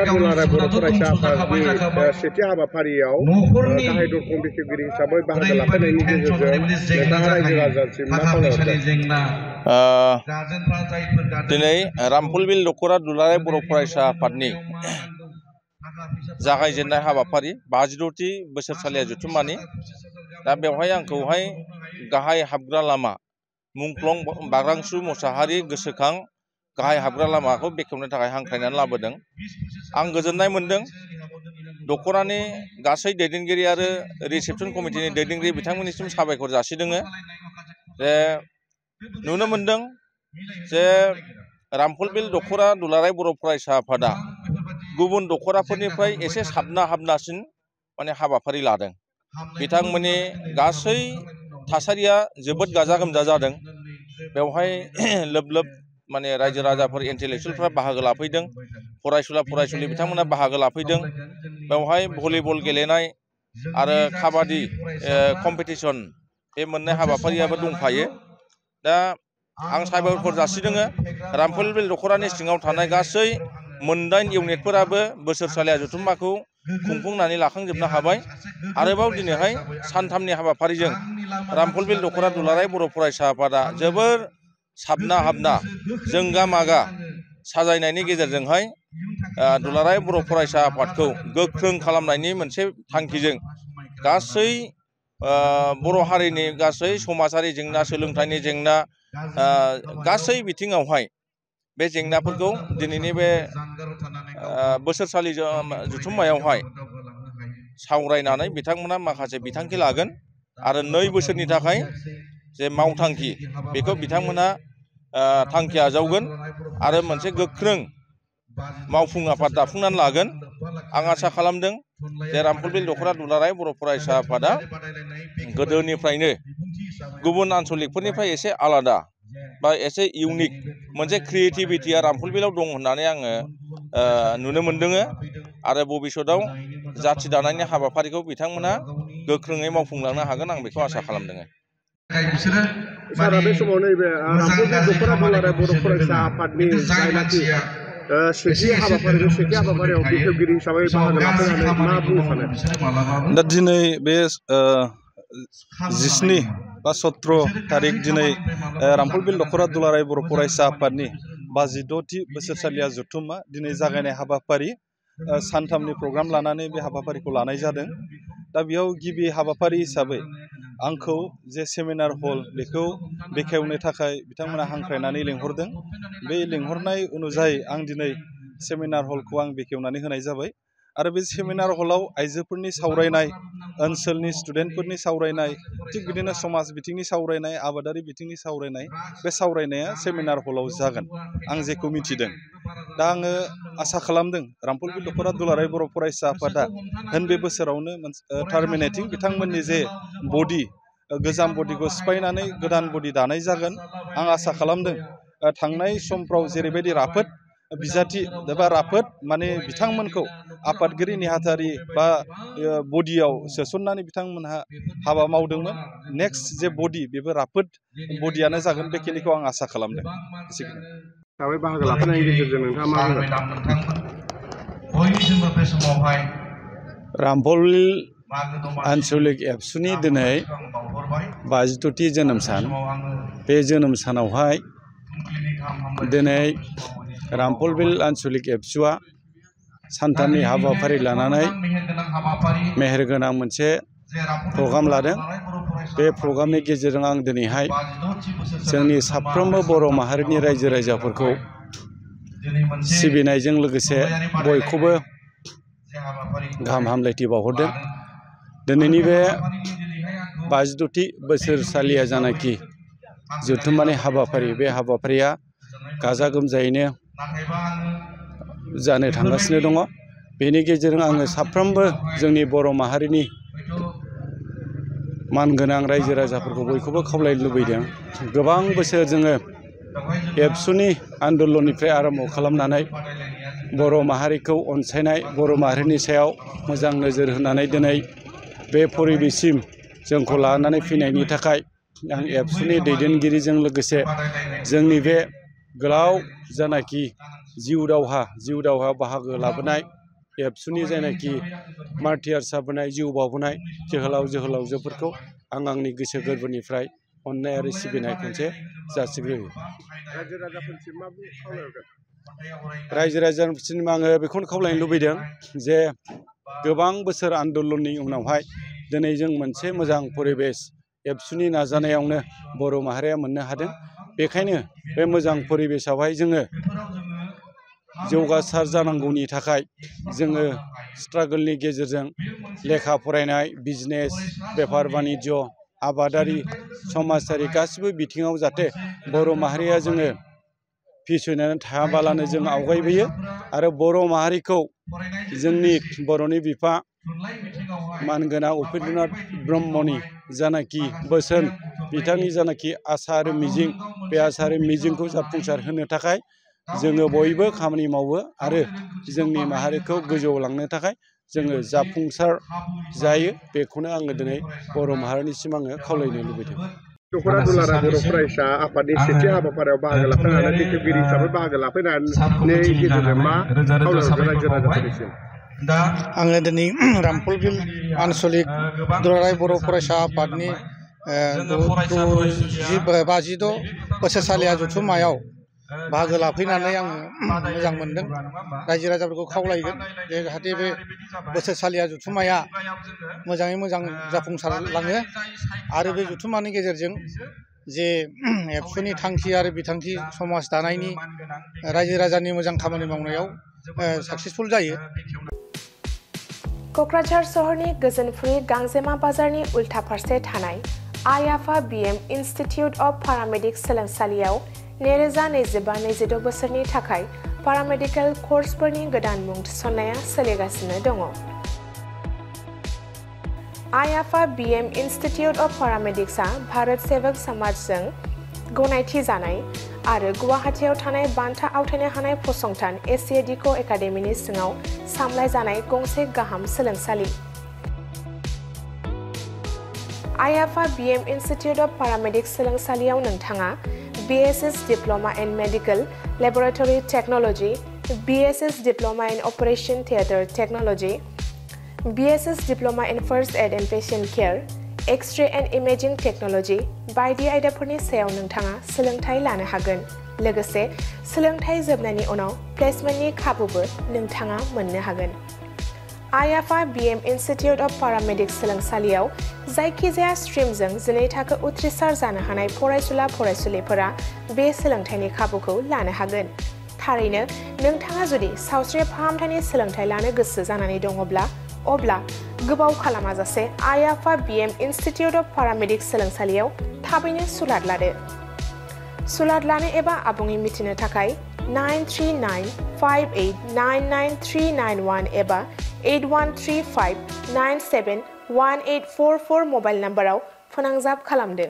दखरा दुलाराय बर' फरायसा आफादनि सेथि हाबाफारियाव गाहाय दरखं बेखेवगिरि हिसाबै बाहागो लाफैनायनि गेजेरजों नोंथाङा रायजो राजासिम मा खावलायहरदों? दिनै रामफलबिल दखरा दुलाराय बर' फरायसा आफादनि जागायजेननाय हाबाफारि 52थि बोसोरसालिया जथुम्मानि दा बेवहाय आंखौहाय गाहाय हाबग्रा लामा मुंख्लं बाग्रांसु मोसाहारि गोसोखां गाहाय हाबग्रा लामाखौ बेखेवनो थाखाय हांख्रायनानै लाबोदों। आं गोजोननाय मोनदों। दखरानि गासै दैदेनगिरि आरो रिसेपसन कमिटिनि दैदेनगिरि बिथांमोननिसिम साबायखर जासिदों जे नुनो मोनदों जे रामफलबिल दखरा दुलाराय बर' फरायसा आफादा गुबुन दखराफोरनिफ्राय एसे साबना हाबनासिन माने हाबाफारि लादों। बिथांमोननि गासै थासारिया जोबोद गाजा गोमजा जादों। बेवहाय लोब लोब माने रायजो राजाफोर इन्टेलेक्सुवेलफ्रा बाहागो लाफैदों। फरायसुला फरायसुलि बिथांमोना बाहागो लाफैदों। बेवहाय भलिबल गेलेनाय आरो काबादि कम्पिटिसन बे मोननै हाबाफारियाबो दंफायो। दा आं साबायखर जासिदों रामफलबिल दखरानि सिङाव थानाय गासै 9 इउनिटफोराबो बोसोरसालिया जथुम्माखौ खुंफुंनानै लाखांजोबनो हाबाय। आरोबाव दिनैहाय सानथामनि हाबाफारिजों रामफलबिल दखरा दुलाराय बर' फरायसा आफादा जोबोर साबना हाबना जोंगा मागा साजायनायनि गेजेरजोंहाय दुलाराय बर' फरायसा आफादखौ गोख्रों खालामनायनि मोनसे थांखिजों गासै बर' हारिनि गासै समाजारि जेंना सोलोंथाइनि जेंना गासै बिथिङावहाय बे जेंनाफोरखौ दिनैनि बे बोसोरसालि जथुम्मायावहाय सावरायनानै बिथांमोना माखासे बिथांखि लागोन आरो 2 बोसोरनि थाखाय जे मावथांखि बेखौ बिथांमोना थांखि आजावगोन आरो मोनसे गोख्रों मावफुं आफाद दाफुंनानै लागोन। आं आसा खालामदों जे रामफलबिल दखरा दुलाराय बर' फरायसा आफादा गोदोनिफ्रायनो गुबुन आन्सलिकफोरनिफ्राय एसे आलादा बा एसे इउनिक मोनसे क्रिएटिभिटिया रामफलबिलाव दं होननानै आङो नुनो मोनदों आरो भबिष्यताव जाथि दानायनि हाबाफारिखौ बिथांमोना गोख्रोङै मावफुंलांनो हागोन आं बेखौ आसा खालामदों। सारा बे समाव नैबे रामफलबिल दखरा दुलाराय बर' फरायसा आफादनि जायनाखि सेथि हाबाफारियाव बेखेवगिरि हिसाबै बाहागो लाफैनानै मा बुंनो सानो? दा दिनै बे 19 बा 17 थारिख दिनै रामफलबिल दखरा दुलाराय बर' फरायसा आफादनि 52थि बोसोरसालिया जथुम्मा दिनै जागायनाय हाबाफारि सानथामनि प्रग्राम लानानै बे हाबाफारिखौ लानाय जादों। दा बेयाव गिबि हाबाफारि हिसाबै आंखौ जे सेमिनार हल बेखौ बेखेवनो थाखाय बिथांमोना हांख्रायनानै लेंहरदों। बे लेंहरनाय अनुजायै आं दिनै सेमिनार हलखौ आं बेखेवनानै होनाय जाबाय आरो बे सेमिनार हलाव आइजोफोरनि सावरायनाय, ओनसोलनि स्टुडेन्टफोरनि सावरायनाय, थिग बिदिनो समाज बिथिंनि सावरायनाय, आबादारि बिथिंनि सावरायनाय, बे सावरायनाया सेमिनार हलाव जागोन आं जेखौ मिथिदों। दा आङो आसा खालामदों रामफलबिल दखरा दुलाराय बर' फरायसा आफादा बे बोसोरावनो टार्मिनेटिं बिथांमोननि जे बडि गोजाम बडिखौ सिफायनानै गोदान बडि दानाय जागोन। आं आसा खालामदों थांनाय समफ्राव जेरैबायदि राफोद बिजाथि एबा राफोद माने बिथांमोनखौ आफादगिरि नेहाथारि बा बडियाव सोसननानै बिथांमोनहा हाबा मावदोंमोन। नेक्स्ट जे बडि बेबो राफोद बडियानो जागोन बेखिनिखौ आं आसा खालामदों। बाहागो लाफैनायनि गेजेरजों नोंथाङा मा बुंगोन? रामफलबिल आन्चलिक एबसुनि दिनै 52थि जोनोम सान। बे जोनोम सानावहाय दिनै रामफलबिल आन्चलिक एबसुआ सानथामनि हाबाफारि लानानै मेहेरगोनां मोनसे प्रग्राम लादों। बे प्रग्रामनि गेजेरजों आं दिनैहाय जोंनि साफ्रोमबो बर' माहारिनि रायजो राजाफोरखौ सिबिनायजों लोगोसे बयखौबो गाहाम हामलायथि बावहरदों। दिनैनि बे 52थि बोसोरसालिया जानाखि जथुम्मानि हाबाफारि, बे हाबाफारिया गाजा गोमजायैनो जानो थांगासिनो दङ। बेनि गेजेरजों आङो साफ्रोमबो जोंनि बर' माहारिनि मानगोनां रायजो राजाफोरखौ बयखौबो खावलायनो लुबैदों। गोबां बोसोर जोङो एबसुनि आन्दलननिफ्राय आरम्भ खालामनानै बर' माहारिखौ अनसायनाय, बर' माहारिनि सायाव मोजां नोजोर होनानै दिनै बे परिबेसिम जोंखौ लानानै फैनायनि थाखाय आं एबसुनि दैदेनगिरिजों लोगोसे जोंनि बे गोलाव जानाखि जिउ दावहा बाहागो लाबोनाय एबसुनि जायनाखि मार्टियार्स जाबोनाय जिउ बावबोनाय जोहोलावजोफोरखौ आं आंनि गोसो गोरबोनिफ्राय अननाय आरो सिबिनाय खनसे जासिग्रोयो। रायजो राजाफोरसिम आङो बेखौनो खावलायनो लुबैदों जे गोबां बोसोर आन्दलननि उनावहाय दिनै जों मोनसे मोजां परिबेस एबसुनि नाजानायावनो बर' माहारिया मोननो हादों। बेखायनो बे मोजां परिबेसावहाय जोङो जौगासार जानांगौनि थाखाय जोङो स्ट्रागोलनि गेजेरजों लेखा फरायनाय, बिजनेस, बेफार बानिज्य, आबादारि, समाजारि गासिबो बिथिङाव जाहाथे बर' माहारिया जोङो फिसयनानै थायाबालानो जों आवगायबोयो आरो बर' माहारिखौ जोंनि बर'नि बिफा मानगोनां उपेन्द्रनाथ ब्रह्मनि जानाखि बोसोन बिथांनि जानाखि आसा आरो मिजिं बे आसा आरो मिजिंखौ जाफुंसार होनो थाखाय जोङो बयबो खामानि मावो आरो जोंनि माहारिखौ गोजौआव लांनो थाखाय जोङो जाफुंसार जायो। बेखौनो आङो दिनै बर' माहारिनिसिम आङो खावलायनो लुबैदों। दख'रा दुलाराय बर' फरायसा आफादनि सेथि हाबाफारियाव बाहागो लाफैनानै बेखेवगिरि हिसाबै बाहागो लाफैनायनि गेजेरजों मा खावलायहरगोन रायजो राजाफोरनिसिम? आङो दिनै रामफलबिल आनसलिक दुलाराय बर' फरायसा आफादनि 52 बोसोरसालिया जथुम्मायाव बाहागो लाफैनानै आङो मोजां मोनदों। रायजो राजाफोरखौ खावलायगोन जे जाहाथे बे बोसोरसालिया जथुम्माया मोजाङै मोजां जाफुंसारलाङो आरो बे जथुम्मानि गेजेरजों जे एबसुनि थांखि आरो बिथांखि समाज दानायनि रायजो राजानि मोजां खामानि मावनायाव साक्सेसफुल जायो। क'क्राझार सहरनि गोजोनफुरि गांजेमा बाजारनि उल्था फारसे थानाय आइ आफा BM इनस्टिट्युट अफ पारामेडिक सोलोंसालियाव 2025-26 बोसोरनि थाखाय पारामेडिकेल कर्सफोरनि गोदान मुं थिसननाया सोलिगासिनो दङ। आइ आफा BM इनस्टिट्युट अफ पारामेडिक्सआ भारत सेवक समाजजों गनायथि जानाय आरो गुवाहाटीआव थानाय बान्था आवथायनो हानाय फसंथान ACADICO एकाडेमिनि सिङाव सामलायजानाय गंसे गाहाम सोलोंसालि। आइ आफा BM इनस्टिट्युट अफ पारामेडिक्स सोलोंसालियाव नोंथाङा BSS diploma in medical laboratory technology, BSS diploma in operation theatre technology, BSS diploma in first aid and patient care, X-ray and imaging technology बायदि आयदाफोरनि सायाव नोंथाङा सोलोंथाय लानो हागोन। लोगोसे सोलोंथाय जोबनायनि उनाव प्लेसमेन्टनि खाबुबो नोंथाङा मोननो हागोन। आइ आफा BM इनस्टिट्युट अफ पारामेडिक्स सोलोंसालियाव जायखिजाया स्ट्रिमजों 12 थाखो उथ्रिसार जानो हानाय फरायसुला फरायसुलिफोरा बे सोलोंथायनि खाबुखौ लानो हागोन। थारैनो नोंथाङा जुदि सावस्रि फाहामथायनि सोलोंथाय लानो गोसो जानानै दङब्ला अब्ला गोबाव खालामाजासे आइ आफा BM इनस्टिट्युट अफ पारामेडिक्स सोलोंसालियाव थाबैनो सुलाद लादो। सुलाद लानो एबा आबुङै मिथिनो थाखाय 9395899391 एबा 8135971844 मबाइल नाम्बाराव फोनांजाब खालामदो।